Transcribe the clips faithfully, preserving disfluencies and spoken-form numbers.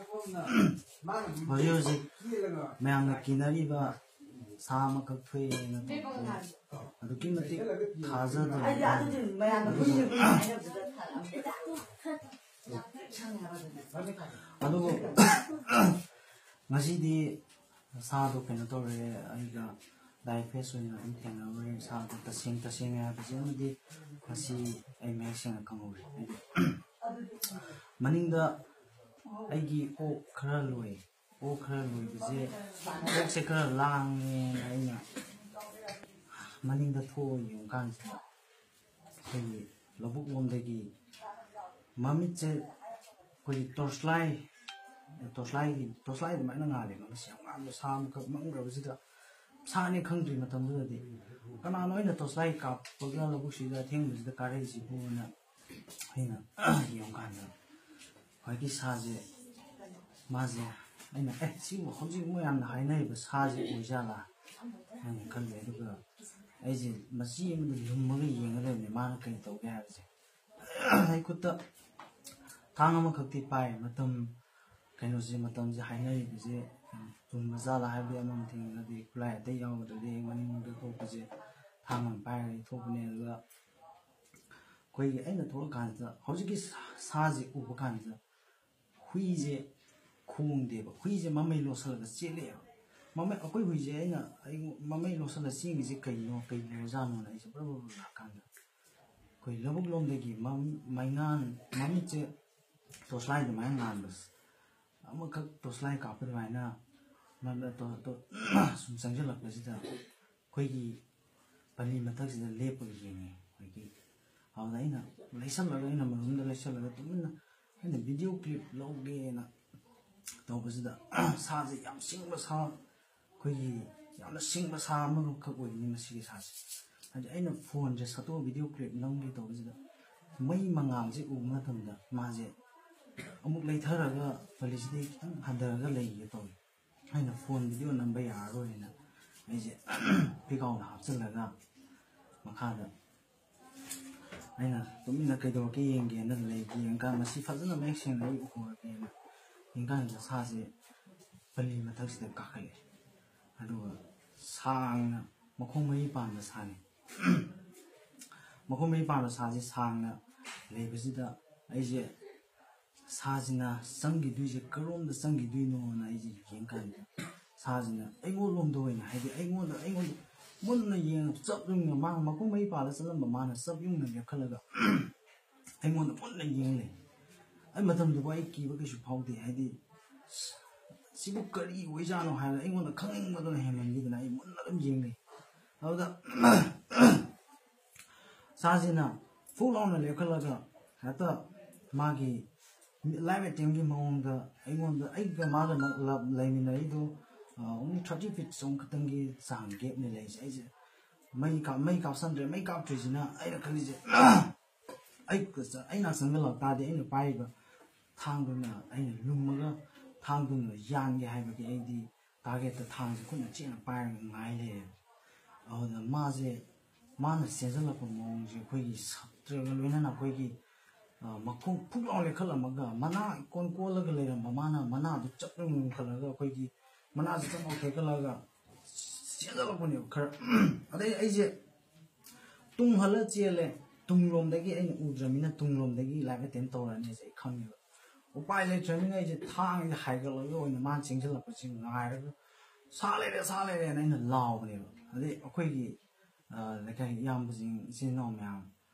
ꯍꯧꯖꯤꯛ ꯍꯧꯖꯤꯛ ꯃꯌꯥꯝꯅ ꯀꯤꯅꯔꯤꯕ ꯁꯥ ꯑꯃꯈꯛ ꯊꯣꯛꯑꯦꯅ ꯇꯧꯕꯗꯣ ꯑꯗꯨꯛꯀꯤ ꯃꯇꯤꯛ ꯊꯥꯖꯗꯅ ꯑꯗꯨꯕꯨ ꯉꯁꯤꯗꯤ ꯁꯥꯗꯣ ꯀꯩꯅꯣ ꯇꯧꯔꯦ, ꯑꯩꯒ ꯗꯥꯏꯔꯦꯛ ꯐꯦꯁ ꯑꯣꯏꯅ ꯑꯗꯨꯝ ꯊꯦꯡꯅꯔꯨꯔꯦ꯫ ꯁꯥꯗꯣ ꯇꯁꯦꯡ ꯇꯁꯦꯡꯅ ꯍꯥꯏꯕꯁꯦ ꯑꯃꯗꯤ ꯉꯁꯤ ꯑꯩ ꯃꯌꯦꯛ ꯁꯦꯡꯅ ꯈꯪꯍꯧꯔꯦ꯫ ꯍꯥꯏꯗꯤ ꯃꯅꯤꯡꯗ ꯑꯩꯒꯤ ꯑꯣꯛ ꯈꯔ ꯂꯣꯏ꯫ ꯑꯣꯛ ꯈꯔ ꯂꯣꯏꯕꯁꯦ, ꯑꯣꯛꯁꯦ ꯈꯔ ꯂꯥꯡꯉꯦꯅ ꯑꯩꯅ ꯃꯅꯤꯡꯗ ꯊꯣꯛꯑ ꯌꯦꯡꯉꯨꯀꯥꯟꯁꯤꯗ ꯑꯩꯈꯣꯏꯒꯤ ꯂꯧꯕꯨꯛ ꯂꯣꯝꯗꯒꯤ ꯃꯃꯤꯠꯁꯦ ꯑꯩꯈꯣꯏꯒꯤ torchlight, torchlightꯀꯤ, torchlight ꯑꯗꯨꯃꯥꯏꯅ ꯉꯥꯜꯂꯦ꯫ ꯃꯃꯤꯠꯁꯦ ꯌꯥꯝ ꯉꯥꯟꯕ ꯁꯥ ꯑꯃꯈꯛ ꯃꯝꯈ꯭ꯔꯕꯁꯤꯗ, ꯁꯥꯅꯦ ꯈꯪꯗ꯭ꯔꯤ ꯃꯇꯝꯗꯨꯗꯗꯤ꯫ ꯀꯅꯥꯅꯣ ꯑꯩꯅ torchlight ꯀꯥꯞꯄꯒ ꯂꯧꯕꯨꯛꯁꯤꯗ ꯑꯊꯦꯡꯕꯁꯤꯗ ꯀꯥꯔꯛꯏꯁꯤꯕꯨꯅ ꯑꯩꯅ ꯌꯦꯡꯉꯨꯀꯥꯟꯗ ꯍꯧꯖꯤꯛꯀꯤ ꯁꯥꯁꯦ, ꯃꯥꯁꯦ, ꯑꯩꯅ, "ꯑꯦ, ꯁꯤꯕꯨ ꯍꯧꯖꯤꯛ ꯃꯣꯏ ꯌꯥꯝꯅ ꯍꯥꯏꯅꯔꯤꯕ ꯁꯥꯁꯦ ꯑꯣꯏꯖꯥꯠꯂꯥ?" ꯍꯥꯏꯅ ꯈꯜꯂꯦ꯫ ꯑꯗꯨꯒ ꯑꯩꯁꯦ ꯃꯆꯤ ꯑꯃꯗ ꯂꯨꯝꯃꯒ ꯌꯦꯡꯉ ꯂꯩꯕꯅꯦ, ꯃꯥꯅ ꯀꯔꯤ ꯇꯧꯒꯦ ꯍꯥꯏꯕꯁꯦ꯫ ꯑꯩ ꯈꯨꯠꯇ ꯊꯥꯡ ꯑꯃꯈꯛꯇꯤ ꯄꯥꯏ꯫ ꯃꯇꯝ, ꯀꯩꯅꯣꯁꯦ, ꯃꯇꯝꯁꯦ ꯍꯥꯏꯅꯔꯤꯕꯁꯦ ꯆꯨꯝꯕ ꯖꯥꯠꯂꯥ ꯍꯥꯏꯕꯗꯤ ꯑꯃꯃꯝ ꯊꯦꯡꯅꯗꯦ, ꯈꯨꯠꯂꯥꯏ ꯑꯇꯩ ꯌꯥꯎꯗ꯭ꯔꯗꯤ꯫ ꯃꯅꯤꯡꯗ ꯊꯣꯛꯄꯁꯦ ꯊꯥꯡ ꯑꯃ ꯄꯥꯏꯔꯒ ꯊꯣꯛꯄꯅꯦ꯫ ꯑꯗꯨꯒ ꯑꯩꯈꯣꯏꯒꯤ, ꯑꯩꯅ ꯊꯣꯛꯂꯛꯀꯥꯟꯁꯤꯗ ꯍꯧꯖꯤꯛꯀꯤ ꯁꯥ-, ꯁꯥꯁꯦ ꯎꯕ ꯀꯥꯟꯁꯤꯗ ꯍꯨꯏꯁꯦ ꯈꯣꯡꯗꯦꯕ, ꯍꯨꯏꯁꯦ ꯃꯃꯩ ꯂꯣꯠꯁꯤꯜꯂꯒ ꯆꯦꯜꯂꯛꯑꯦꯕ꯫ ꯃꯃꯩ, ꯑꯩꯈꯣꯏ ꯍꯨꯏꯁꯦ ꯑꯩꯅ, ꯑꯩ ꯃꯃꯩ ꯂꯣꯠꯁꯤꯜꯂ ꯆꯦꯟꯒꯤꯁꯦ ꯀꯩꯅꯣ, ꯀꯩ ꯂꯩꯔꯖꯥꯠꯅꯣꯅ ꯑꯩꯁꯦ ꯕ꯭ꯔ ꯕ꯭ꯔ ꯕ꯭ꯔ ꯂꯥꯛꯀꯥꯟꯗ ꯑꯩꯈꯣꯏ ꯂꯧꯕꯨꯛ ꯂꯣꯝꯗꯒꯤ ꯃꯝ-, ꯃꯩꯉꯥꯟ, ꯃꯃꯤꯠꯁꯦ torchlight ꯑꯗꯨꯃꯥꯏꯅ ꯉꯥꯟꯕꯁꯦ, ꯑꯃꯈꯛ torchlight ꯀꯥꯞꯄ ꯑꯗꯨꯃꯥꯏꯅ ꯃ-, ꯃ-, ꯇꯣ-, ꯇꯣ-, ꯁꯨꯝ ꯆꯪꯁꯤꯜꯂꯛꯄꯁꯤꯗ ꯑꯩꯈꯣꯏꯒꯤ ꯄꯜꯂꯤ ꯃꯊꯛꯁꯤꯗ ꯂꯦꯞꯄꯒ ꯌꯦꯡꯉꯦ꯫ ꯑꯩꯈꯣꯏꯒꯤ ꯑꯗꯨꯗ ꯑꯩꯅ ꯂꯩꯁꯜꯂꯒ, ꯑꯩꯅ ꯃꯅꯨꯡꯗ ꯂꯩꯁꯜꯂꯒ ꯇꯨꯃꯤꯟꯅ ꯑꯩꯅ video clip ꯂꯧꯒꯦꯅ ꯇꯧꯕꯁꯤꯗ ꯁꯥꯁꯦ ꯌꯥꯝ ꯁꯤꯡꯕ ꯁꯥ, ꯑꯩꯈꯣꯏꯒꯤ ꯌꯥꯝꯅ ꯁꯤꯡꯕ ꯁꯥ ꯑꯃꯈꯛ ꯑꯣꯏꯕꯅꯤ ꯃꯁꯤꯒꯤ ꯁꯥꯁꯦ꯫ ꯍꯥꯏꯗꯤ ꯑꯩꯅ phoneꯁꯦ ꯁꯠꯇꯣꯛꯑ video clip ꯅꯝꯒꯦ ꯇꯧꯕꯁꯤꯗ ꯃꯩ ꯃꯉꯥꯜꯁꯦ ꯎꯕ ꯃꯇꯝꯗ ꯃꯥꯁꯦ ꯑꯃꯨꯛ ꯂꯩꯊꯔꯒ ꯄꯜꯂꯤꯁꯤꯗꯒꯤ ꯈꯤꯇꯪ ꯍꯟꯊꯔꯒ ꯂꯩꯒꯦ ꯇꯧꯋꯤ꯫ ꯑꯩꯅ phone video ꯅꯝꯕ ꯌꯥꯔꯔꯣꯏꯅ ꯑꯩꯁꯦ ꯄꯤꯀꯥꯎꯅ ꯍꯥꯞꯆꯤꯜꯂꯒ ꯃꯈꯥꯗ ꯑꯩꯅ ꯇꯨꯃꯤꯟꯅ ꯀꯩꯗꯧꯔꯛꯀꯦ ꯌꯦꯡꯒꯦꯅ ꯂꯩꯒꯦ ꯌꯦꯡꯀꯥꯟ ꯃꯁꯤ ꯐꯖꯅ ꯃꯌꯦꯛ ꯁꯦꯡꯅ ꯑꯩ ꯎꯍꯧꯔꯒꯦꯅ ꯌꯦꯡꯀꯥꯟꯗ ꯁꯥꯁꯦ ꯄꯜꯂꯤ ꯃꯊꯛꯁꯤꯗ ꯀꯥꯈꯠꯂꯛꯑꯦ꯫ ꯑꯗꯨꯒ ꯁꯥꯡꯅ ꯃꯈꯣꯡ ꯃꯔꯤ ꯄꯥꯟꯕ ꯁꯥꯅꯤ꯫ ꯃꯈꯣꯡ ꯃꯔꯤ ꯄꯥꯟꯕ ꯁꯥꯁꯤ ꯁꯥꯡꯅ ꯂꯩꯕꯁꯤꯗ ꯑꯩꯁꯦ ꯁꯥꯁꯤꯅ ꯆꯪꯈꯤꯗꯣꯏꯁꯦ ꯀꯔꯣꯝꯗ ꯆꯪꯈꯤꯗꯣꯏꯅꯣꯅ ꯑꯩꯁꯦ ꯌꯦꯡꯀꯥꯟꯗ ꯁꯥꯁꯤꯅ ꯑꯩꯉꯣꯟꯂꯣꯝꯗ ꯑꯣꯏꯅ, ꯍꯥꯏꯗꯤ ꯑꯩꯉꯣꯟꯗ ꯑꯩꯉꯣꯟꯗ ꯃꯨꯟꯅ ꯌꯦꯡꯉ ꯆꯞ ꯌꯨꯡꯅ, ꯃꯥꯅ ꯃꯈꯣꯡ ꯃꯔꯤ ꯄꯥꯜꯂ ꯆꯠꯂꯝꯕ ꯃꯥꯅ ꯆꯞ ꯌꯨꯡꯅ ꯂꯦꯞꯈꯠꯂꯒ ꯑꯩꯉꯣꯟꯗ ꯃꯨꯟꯅ ꯌꯦꯡ ꯂꯩ꯫ ꯑꯩ ꯃꯇꯝꯗꯨꯕꯨ ꯑꯩ ꯀꯤꯕ ꯀꯩꯁꯨ ꯐꯥꯎꯗꯦ꯫ ꯍꯥꯏꯗꯤ ꯁꯤꯕꯨ ꯀꯔꯤ ꯑꯣꯏꯖꯥꯠꯅꯣ ꯍꯥꯏꯕꯗ ꯑꯩꯉꯣꯟꯗ ꯈꯪꯅꯤꯡꯕꯗꯨꯅ ꯍꯦꯟꯃꯟꯈꯤꯗꯅ ꯑꯩ ꯃꯨꯟꯅ ꯑꯗꯨꯝ ꯌꯦꯡ ꯂꯩ꯫ ꯑꯗꯨꯗ ꯁꯥꯁꯤꯅ ꯐꯨꯛ ꯂꯥꯎꯅ ꯂꯦꯞꯈꯠꯂꯒ ꯍꯦꯛꯇ ꯃꯥꯒꯤ ꯂꯥꯏꯐ ꯑꯦꯇꯦꯝꯒꯤ ꯃꯑꯣꯡꯗ ꯑꯩꯉꯣꯟꯗ, ꯑꯩꯒ ꯃꯥꯒ ꯅꯛ-, ꯂꯞ-, ꯂꯩꯃꯤꯟꯅꯔꯤꯗꯣ ꯑꯣꯡꯂꯤ ꯊꯥꯔꯇꯤ ꯐꯤꯠ ꯁꯨꯝ ꯈꯛꯇꯪꯒꯤ ꯆꯥꯡ ꯒꯦꯞꯅꯤ ꯂꯩꯔꯤꯁꯦ꯫ ꯑꯩꯁꯦ ꯃꯩ ꯀꯥꯞ-, ꯃꯩ ꯀꯥꯞꯁꯟꯗ꯭ꯔꯦ꯫ ꯃꯩ ꯀꯥꯞꯇ꯭ꯔꯤꯁꯤꯅ ꯑꯩꯅ ꯈꯜꯂꯤꯁꯦ ꯑꯩ, ꯑꯩ ꯉꯥꯛꯁꯪꯒ ꯂꯥꯛ ꯇꯥꯔꯗꯤ ꯑꯩꯅ ꯄꯥꯏꯔꯤꯕ ꯊꯥꯡꯗꯨꯅ ꯑꯩꯅ ꯂꯨꯝꯃꯒ ꯊꯥꯡꯗꯨꯅ ꯌꯥꯟꯒꯦ ꯍꯥꯏꯕꯒꯤ ꯑꯩꯗꯤ ꯇꯥꯔꯒꯦꯠꯇ ꯊꯥꯡꯁꯦ ꯈꯨꯠꯅ ꯆꯦꯠꯅ ꯄꯥꯏꯔꯒ ꯉꯥꯏ ꯂꯩꯔꯦ꯫ ꯑꯗꯨꯗ ꯃꯥꯁꯦ, ꯃꯥꯅ ꯆꯦꯟꯁꯤꯜꯂꯛꯄ ꯃꯑꯣꯡꯁꯦ ꯑꯩꯈꯣꯏꯒꯤ ꯁꯞꯇ꯭ꯔꯒ ꯂꯣꯏꯅꯅ ꯑꯩꯈꯣꯏꯒꯤ ꯃꯈꯣꯡ ꯐꯨꯛ ꯂꯥꯎ ꯂꯦꯞꯈꯠꯂꯝꯃꯒ ꯃꯅꯥ ꯏꯀꯣꯟ ꯀꯣꯜꯂꯒ ꯂꯩꯔꯝꯕ ꯃꯥꯅ ꯃꯅꯥꯗꯨ ꯆꯞ ꯌꯨꯡꯈꯠꯂꯒ ꯑꯩꯈꯣꯏꯒꯤ ꯃꯅꯥꯁꯦ ꯆꯞ ꯂꯥꯎ ꯊꯦꯛꯀꯠꯂꯒ ꯆꯦꯟꯖꯜꯂꯛꯄꯅꯦꯕ ꯈꯔ꯫ ꯑꯗꯩ ꯑꯩꯁꯦ ꯇꯨꯡ ꯍꯜꯂ ꯆꯦꯜꯂꯦ꯫ ꯇꯨꯡꯂꯣꯝꯗꯒꯤ ꯑꯩꯅ ꯎꯗ꯭ꯔꯃꯤꯅ ꯇꯨꯡꯂꯣꯝꯗꯒꯤ ꯂꯥꯏꯐ ꯑꯦꯇꯦꯝ ꯇꯧꯔꯛꯑꯅꯤꯁꯦ ꯑꯩ ꯈꯪꯉꯦꯕ꯫ ꯎꯄꯥꯏ ꯂꯩꯇ꯭ꯔꯃꯤꯅ ꯑꯩꯁꯦ ꯊꯥꯡꯁꯦ ꯍꯥꯏꯒꯠꯂꯒ ꯑꯣꯏꯅ ꯃꯥꯅ ꯆꯦꯟꯁꯤꯜꯂꯛꯄꯁꯦ ꯉꯥꯏꯔꯒ "ꯁꯥ ꯂꯩꯔꯦ, ꯁꯥ ꯂꯩꯔꯦꯅ" ꯑꯩꯅ ꯂꯥꯎꯕꯅꯦꯕ꯫ ꯑꯗꯩ ꯑꯩꯈꯣꯏꯒꯤ ꯂꯩꯀꯥꯏꯒꯤ ꯏꯌꯥꯝꯕꯁꯤꯡ, ꯏꯆꯤꯟ ꯏꯅꯥꯎ ꯃꯌꯥꯝ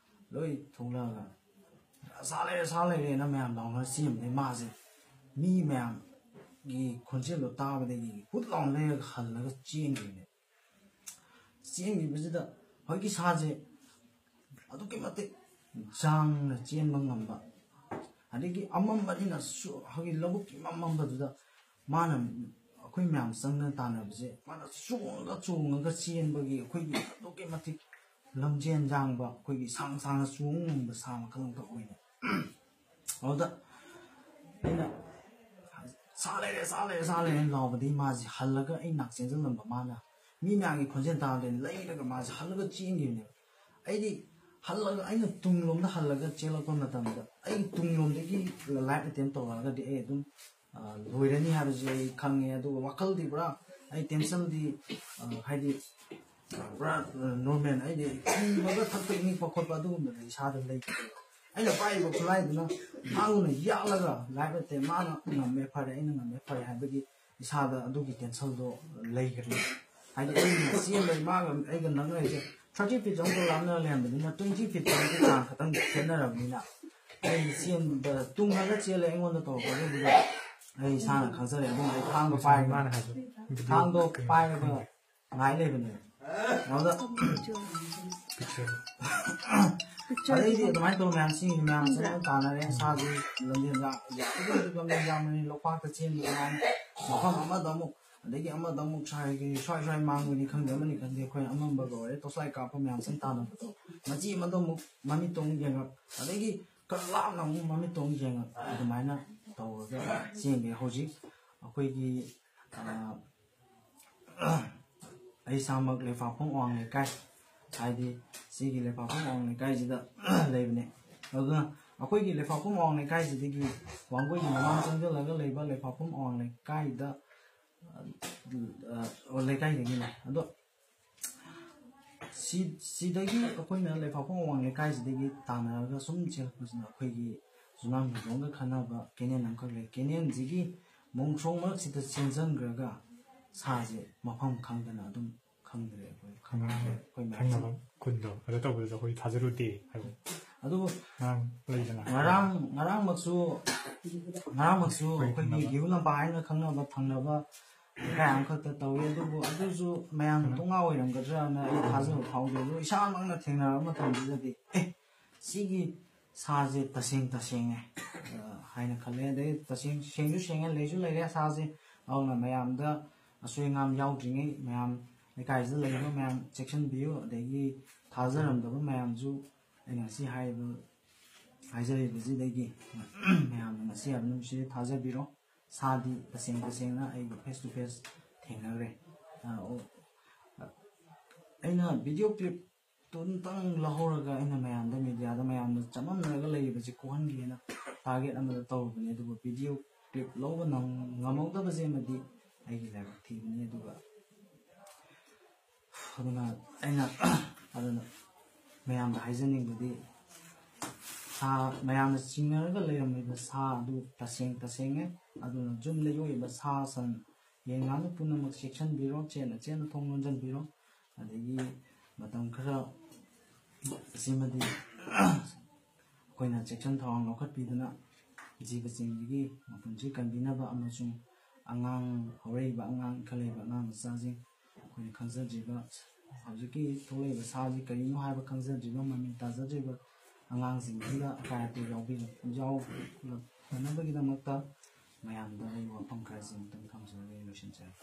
ꯂꯣꯏ ꯊꯣꯛꯂꯛꯑꯒ "ꯁꯥ ꯂꯩꯔꯦ, ꯁꯥ ꯂꯩꯔꯦꯅ" ꯃꯌꯥꯝ ꯂꯥꯎꯅꯔ ꯆꯦꯟꯕꯗꯒꯤ ꯃꯥꯁꯦ ꯃꯤ ꯃꯌꯥꯝꯒꯤ ꯈꯣꯟꯖꯦꯜꯗꯣ ꯇꯥꯕꯗꯒꯤ ꯍꯨꯠ ꯂꯥꯎꯅ ꯂꯩꯔꯒ ꯍꯜꯂꯒ ꯆꯦꯟꯈꯤꯕꯅꯦ꯫ ꯆꯦꯟꯈꯤꯕꯁꯤꯗ ꯍꯧꯖꯤꯛꯀꯤ ꯁꯥꯁꯦ ꯑꯗꯨꯛꯀꯤ ꯃꯇꯤꯛ ꯌꯥꯡꯅ ꯆꯦꯟꯕ ꯉꯝꯕ, ꯑꯗꯒꯤ ꯑꯃꯝꯕꯅꯤꯅ ꯁꯨ-, ꯍꯧꯖꯤꯛ ꯂꯧꯕꯨꯛꯀꯤ ꯏꯃꯝ ꯃꯝꯕꯗꯨꯗ ꯃꯥꯅ, ꯑꯩꯈꯣꯏ ꯃꯌꯥꯝ ꯆꯪꯗꯅ ꯇꯥꯟꯅꯕꯁꯦ, ꯃꯥꯅ ꯆꯣꯡꯉꯒ ꯆꯣꯡꯉꯒ ꯆꯦꯟꯕꯒꯤ ꯑꯩꯈꯣꯏꯒꯤ ꯑꯗꯨꯛꯀꯤ ꯃꯇꯤꯛ ꯂꯝꯖꯦꯟ ꯌꯥꯡꯕ, ꯑꯩꯈꯣꯏꯒꯤ ꯁꯥꯡ ꯁꯥꯡꯅ ꯆꯣꯡꯕ ꯉꯝꯕ ꯁꯥ ꯃꯈꯜ ꯑꯃꯈꯛ ꯑꯣꯏꯅ꯫ ꯑꯗꯨꯗ ꯑꯩꯅ "ꯁꯥ ꯂꯩꯔꯦ, ꯁꯥ ꯂꯩꯔꯦ, ꯁꯥ ꯂꯩꯔꯦ" ꯂꯥꯎꯕꯗꯒꯤ ꯃꯥꯁꯦ ꯍꯜꯂꯒ ꯑꯩ ꯅꯥꯛ ꯆꯦꯟꯁꯤꯜꯂꯝꯕ ꯃꯥꯅ ꯃꯤ ꯃꯌꯥꯝꯒꯤ ꯈꯣꯟꯖꯦꯜ ꯇꯥꯕꯗ ꯂꯩꯔꯒ ꯃꯥꯁꯦ ꯍꯜꯂꯒ ꯆꯦꯟꯈꯤꯕꯅꯦꯕ꯫ ꯑꯩꯗꯤ ꯍꯜꯂꯒ, ꯑꯩꯅ ꯇꯨꯡꯂꯣꯝꯗ ꯍꯜꯂꯒ ꯆꯦꯜꯂꯛꯄ ꯃꯇꯝꯗ ꯑꯩ ꯇꯨꯡꯂꯣꯝꯗꯒꯤ ꯂꯥꯏꯐ ꯑꯦꯇꯦꯝ ꯇꯧꯔꯛꯑꯒꯗꯤ ꯑꯩ ꯑꯗꯨꯝ ꯑ, ꯂꯣꯏꯔꯅꯤ ꯍꯥꯏꯕꯁꯦ ꯑꯩ ꯈꯪꯉꯦ꯫ ꯑꯗꯨꯒ ꯋꯥꯈꯜꯗꯤ ꯄꯨꯔꯥ, ꯑꯩ ꯇꯦꯟꯁꯟꯗꯤ, ꯑ, ꯍꯥꯏꯗꯤ, ꯑ, ꯄꯨꯔꯥ, ꯑ, ꯅꯣꯔꯃꯦꯜ, ꯍꯥꯏꯗꯤ ꯏꯪꯕꯒ ꯊꯛꯄ ꯏꯪꯉꯛꯄ ꯈꯣꯠꯄ ꯑꯗꯨꯒꯨꯝꯕꯗꯨꯗꯤ ꯏꯁꯥꯗ ꯂꯩꯇꯦ꯫ ꯑꯩꯅ ꯄꯥꯏꯔꯤꯕ ꯈꯨꯠꯂꯥꯏꯗꯨꯅ ꯃꯥꯅ ꯌꯥꯜꯂꯒ ꯂꯥꯏꯕ ꯅꯠꯇꯦ, ꯃꯥꯅ ꯉꯝꯃꯦ ꯐꯔꯦ, ꯑꯩꯅ ꯉꯝꯃꯦ ꯐꯔꯦ ꯍꯥꯏꯕꯒꯤ ꯏꯁꯥꯗ ꯑꯗꯨꯒꯤ ꯇꯦꯟꯁꯟꯗꯣ ꯂꯩꯈ꯭ꯔꯦ꯫ ꯍꯥꯏꯗꯤ ꯑꯩꯅ ꯆꯦꯟꯕ, ꯃꯥꯒ ꯑꯩꯒ ꯅꯛꯅꯔꯤꯁꯦ ꯊꯥꯔꯇꯤ ꯐꯤꯠ ꯑꯃꯈꯛ ꯂꯥꯞꯅ ꯂꯩꯔꯝꯕꯅꯤꯅ, ꯇ꯭ꯋꯦꯟꯇꯤ ꯐꯤꯠ ꯑꯃꯒꯤ ꯆꯥꯡ ꯈꯛꯇꯪ ꯈꯦꯠꯅꯔꯕꯅꯤꯅ, ꯑꯩ ꯆꯦꯟꯕ ꯇꯨꯡꯉꯒ ꯆꯦꯜꯂꯦ꯫ ꯑꯩꯉꯣꯟꯗ ꯇꯧꯔꯛꯄꯗꯨꯗ ꯑꯩ ꯏꯁꯥꯅ ꯈꯪꯖꯔꯦ꯫ ꯑꯗꯨꯅ ꯑꯩ ꯊꯥꯡꯗꯣ ꯄꯥꯏꯔꯒ, ꯃꯥꯅ ꯍꯥꯏꯕ ꯊꯥꯡꯗꯣ ꯄꯥꯏꯔꯒ ꯉꯥꯏ ꯂꯩꯕꯅꯦ꯫ ꯑꯗꯨꯗ ꯑꯗꯩꯗꯤ ꯑꯗꯨꯃꯥꯏꯅ ꯇꯧꯔ ꯃꯌꯥꯝ ꯆꯦꯟꯈꯤ, ꯃꯌꯥꯝ ꯆꯦꯟꯅ ꯇꯥꯟꯅꯔꯦ꯫ ꯁꯥꯁꯤ ꯂꯝꯖꯦꯟ ꯌꯥꯝ, ꯌꯥꯝ, ꯌꯥꯝ, ꯂꯝꯖꯦꯟ ꯌꯥꯝꯕꯅꯤ꯫ ꯂꯣꯛꯄꯥꯛꯇ ꯆꯦꯟꯕ ꯑꯗꯨꯃꯥꯏꯅ ꯃꯐꯝ ꯑꯃꯗ ꯑꯃꯨꯛ, ꯑꯗꯒꯤ ꯑꯃꯗ ꯑꯃꯨꯛ ꯁ꯭ꯋꯥꯏꯒꯤ, ꯁ꯭ꯋꯥꯏ ꯁ꯭ꯋꯥꯏ ꯃꯥꯡꯕꯅꯤ ꯈꯪꯗꯦ, ꯑꯃꯅꯤ ꯈꯪꯗꯦ, ꯑꯩꯈꯣꯏ ꯑꯃꯝꯕꯒ ꯑꯣꯏꯔꯦ, ꯇꯣꯔꯆ ꯂꯥꯏꯠ ꯀꯥꯞꯄ ꯃꯌꯥꯝ ꯆꯦꯟ ꯇꯥꯟꯅꯕꯗꯣ, ꯃꯆꯤ ꯑꯃꯗ ꯑꯃꯨꯛ ꯃꯃꯤꯠꯇꯣ ꯑꯃꯨꯛ ꯌꯦꯡꯉꯛ, ꯑꯗꯒꯤ ꯈꯔ ꯂꯥꯞꯅ ꯑꯃꯨꯛ ꯃꯃꯤꯠꯇꯣ ꯑꯃꯨꯛ ꯌꯦꯡꯉꯛ, ꯑꯗꯨꯃꯥꯏꯅ ꯇꯧꯔꯒ ꯆꯦꯟꯈ꯭ꯔꯦ꯫ ꯍꯧꯖꯤꯛ ꯑꯩꯈꯣꯏꯒꯤ, ꯑ, ꯑꯩ ꯏꯁꯥꯃꯛ ꯂꯩꯄꯥꯛꯈꯣꯡ ꯑꯋꯥꯡ ꯂꯩꯀꯥꯏ, ꯍꯥꯏꯗꯤ ꯁꯤꯒꯤ ꯂꯩꯄꯥꯛꯈꯣꯡ ꯑꯋꯥꯡ ꯂꯩꯀꯥꯏꯁꯤꯗ ꯂꯩꯕꯅꯦ꯫ ꯑꯗꯨꯅ ꯑꯩꯈꯣꯏꯒꯤ ꯂꯩꯄꯥꯛꯈꯣꯡ ꯑꯋꯥꯡ ꯂꯩꯀꯥꯏꯁꯤꯗꯒꯤ ꯋꯥꯡꯒꯣꯏꯒꯤ ꯃꯃꯥꯡ ꯆꯪꯁꯤꯜꯂꯒ ꯂꯩꯕ ꯂꯩꯄꯥꯛꯈꯣꯡ ꯑꯋꯥꯡ ꯂꯩꯀꯥꯏꯗ, ꯑ, ꯑꯣ, ꯂꯩꯀꯥꯏꯗꯒꯤꯅꯦ꯫ ꯑꯗꯣ ꯁꯤ-, ꯁꯤꯗꯒꯤ ꯑꯩꯈꯣꯏꯅ ꯂꯩꯄꯥꯛꯈꯣꯡ ꯑꯋꯥꯡ ꯂꯩꯀꯥꯏꯁꯤꯗꯒꯤ ꯇꯥꯟꯅꯔꯒ ꯁꯨꯝ ꯆꯦꯜꯂꯛꯄꯁꯤꯅ ꯑꯩꯈꯣꯏꯒꯤ ꯖꯨꯅꯥꯝ ꯍꯤꯗꯣꯡꯒ ꯈꯟꯅꯕ ꯀꯦꯅꯦꯜ ꯑꯃꯈꯛ ꯂꯩ꯫ ꯀꯦꯅꯦꯜꯁꯤꯒꯤ ꯃꯣꯡꯁꯣꯡ ꯃꯔꯛꯁꯤꯗ ꯆꯦꯟꯁꯤꯟꯈ꯭ꯔꯒ ꯁꯥꯁꯦ ꯃꯐꯝ ꯈꯪꯗꯅ ꯑꯗꯨꯝ ꯈꯪꯗ꯭ꯔꯦ ꯑꯩꯈꯣꯏ꯫ ꯈꯪꯗ꯭ꯔꯦ ꯑꯩꯈꯣꯏ ꯃꯌꯥꯝꯁꯦ꯫ ꯈꯪꯅꯕ ꯈꯨꯟꯗꯣ ꯑꯗꯨ ꯇꯧꯕꯗꯨꯗ ꯑꯩꯈꯣꯏ ꯊꯥꯖꯔꯨꯗꯦ ꯍꯥꯏꯕ꯫ ꯑꯗꯨꯕꯨ ꯉꯔꯥꯡ ꯂꯩꯗꯅ꯫ ꯉꯔꯥꯡ, ꯉꯔꯥꯡꯃꯛꯁꯨ, ꯉꯔꯥꯡꯃꯛꯁꯨ ꯑꯩꯈꯣꯏ ꯑꯩꯈꯣꯏꯒꯤ ꯈꯪꯅꯕ꯫ ꯒꯤꯍꯨ ꯂꯝꯄꯥꯛ ꯍꯥꯏꯅ ꯈꯪꯅꯕ ꯊꯪꯅꯕ ꯂꯩꯀꯥꯏ ꯑꯃꯈꯛꯇ ꯇꯧꯏ꯫ ꯑꯗꯨꯕꯨ ꯑꯗꯨꯁꯨ ꯃꯌꯥꯝ ꯎꯝ꯫ ꯇꯣꯉꯥ ꯑꯣꯏꯔꯝꯒꯗ꯭ꯔꯅ ꯑꯩ ꯊꯥꯖꯕ ꯐꯥꯎꯗꯦ꯫ ꯑꯗꯨ ꯏꯁꯥꯃꯛꯅ ꯊꯦꯡꯅꯔꯕ ꯃꯇꯝꯗꯨꯗꯗꯤ, "ꯑꯦ, ꯁꯤꯒꯤ ꯁꯥꯁꯦ ꯇꯁꯦꯡ ꯇꯁꯦꯡꯉꯦ", ꯑ, ꯍꯥꯏꯅ ꯈꯜꯂꯦ꯫ ꯑꯗꯩ ꯇꯁꯦꯡ, ꯁꯦꯡꯁꯨ ꯁꯦꯡꯉꯦ, ꯂꯩꯁꯨ ꯂꯩꯔꯦ ꯁꯥꯁꯦ꯫ ꯑꯗꯨꯅ ꯃꯌꯥꯝꯗ ꯑꯁꯣꯏ ꯑꯉꯥꯝ ꯌꯥꯎꯗ꯭ꯔꯤꯉꯩ ꯃꯌꯥꯝ ꯂꯩꯀꯥꯏꯁꯤꯗ ꯂꯩꯔꯤꯕ ꯃꯌꯥꯝ ꯆꯦꯛꯁꯤꯟꯕꯤꯌꯨ꯫ ꯑꯗꯒꯤ ꯊꯥꯖꯔꯝꯗꯕ ꯃꯌꯥꯝꯁꯨ ꯑꯩꯅ ꯉꯁꯤ ꯍꯥꯏꯔꯤꯕ, ꯍꯥꯏꯖꯔꯤꯕꯁꯤꯗꯒꯤ ꯃꯌꯥꯝꯅ ꯉꯁꯤ ꯍꯥꯏꯕ ꯅꯨꯃꯤꯠꯁꯤꯗ ꯊꯥꯖꯕꯤꯔꯣ꯫ ꯁꯥꯗꯤ ꯇꯁꯦꯡ ꯇꯁꯦꯡꯅ ꯑꯩꯒ face to face ꯊꯦꯡꯅꯈ꯭ꯔꯦ꯫ ꯑ, ꯑꯣ, ꯑꯩꯅ video clip ꯇꯨꯝꯇꯪ ꯂꯧꯍꯧꯔꯒ ꯑꯩꯅ ꯃꯌꯥꯝꯗ, ꯃꯦꯗꯤꯌꯥꯗ ꯃꯌꯥꯝꯅ ꯆꯃꯝꯅꯔꯒ ꯂꯩꯔꯤꯕꯁꯤ ꯀꯣꯛꯍꯟꯒꯦꯅ target ꯑꯃꯗ ꯇꯧꯔꯨꯕꯅꯦ꯫ ꯑꯗꯨꯕꯨ video ꯀ꯭ꯂꯤꯞ ꯂꯧꯕ ꯉꯝꯍꯧꯗꯕꯁꯤꯃꯗꯤ ꯑꯩꯒꯤ ꯂꯥꯏꯕꯛ ꯊꯤꯕꯅꯤ꯫ ꯑꯗꯨꯒ ꯑꯗꯨꯅ ꯑꯩꯅ ꯑꯗꯨꯅ ꯃꯌꯥꯝꯗ ꯍꯥꯏꯖꯅꯤꯡꯕꯗꯤ, ꯁꯥ ꯃꯌꯥꯝꯅ ꯆꯤꯡꯅꯔꯒ ꯂꯩꯔꯝꯃꯤꯕ ꯁꯥ ꯑꯗꯨ ꯇꯁꯦꯡ ꯇꯁꯦꯡꯉꯦ꯫ ꯑꯗꯨꯅ ꯌꯨꯝꯗ ꯌꯣꯛꯏꯕ ꯁꯥ ꯁꯟ, ꯌꯦꯟ ꯉꯥꯅꯨ ꯄꯨꯝꯅꯃꯛ ꯆꯦꯛꯁꯤꯟꯕꯤꯔꯣ, ꯆꯦꯠꯅ ꯆꯦꯠꯅ ꯊꯣꯡ ꯂꯣꯟꯁꯤꯟꯕꯤꯔꯣ꯫ ꯑꯗꯒꯤ ꯃꯇꯝ ꯈꯔ ꯑꯁꯤꯃꯗꯤ ꯑꯩꯈꯣꯏꯅ ꯆꯦꯛꯁꯤꯟ ꯊꯧꯔꯥꯡ ꯂꯧꯈꯠꯄꯤꯗꯨꯅ ꯖꯤꯕꯁꯤꯡꯁꯤꯒꯤ ꯃꯄꯨꯟꯁꯤ ꯀꯟꯕꯤꯅꯕ ꯑꯃꯁꯨꯡ ꯑꯉꯥꯡ, ꯍꯧꯔꯛꯏꯕ ꯑꯉꯥꯡ, ꯏꯟꯈꯠꯂꯛꯏꯕ ꯑꯉꯥꯡ ꯃꯆꯥꯁꯤꯡ, ꯑꯩꯈꯣꯏꯅ ꯈꯪꯖꯗ꯭ꯔꯤꯕ, ꯍꯧꯖꯤꯛꯀꯤ ꯊꯣꯛꯂꯛꯏꯕ ꯁꯥꯁꯤ ꯀꯔꯤꯅꯣ ꯍꯥꯏꯕ ꯈꯪꯖꯗ꯭ꯔꯤꯕ, ꯃꯃꯤꯡ ꯇꯥꯖꯗ꯭ꯔꯤꯕ ꯑꯉꯥꯡꯁꯤꯡꯁꯤꯗ ꯑꯀꯥꯏ ꯑꯇꯣꯏ ꯌꯥꯎꯕꯤꯔꯛ-, ꯌꯥꯎꯔꯛꯇꯅꯕꯒꯤꯗꯃꯛꯇ ꯃꯌꯥꯝꯗ ꯑꯩ ꯋꯥꯐꯝ ꯈꯔꯁꯤꯃꯇꯪ ꯊꯝꯖꯔꯒ ꯑꯩ ꯂꯣꯏꯁꯤꯟꯖꯔꯒꯦ꯫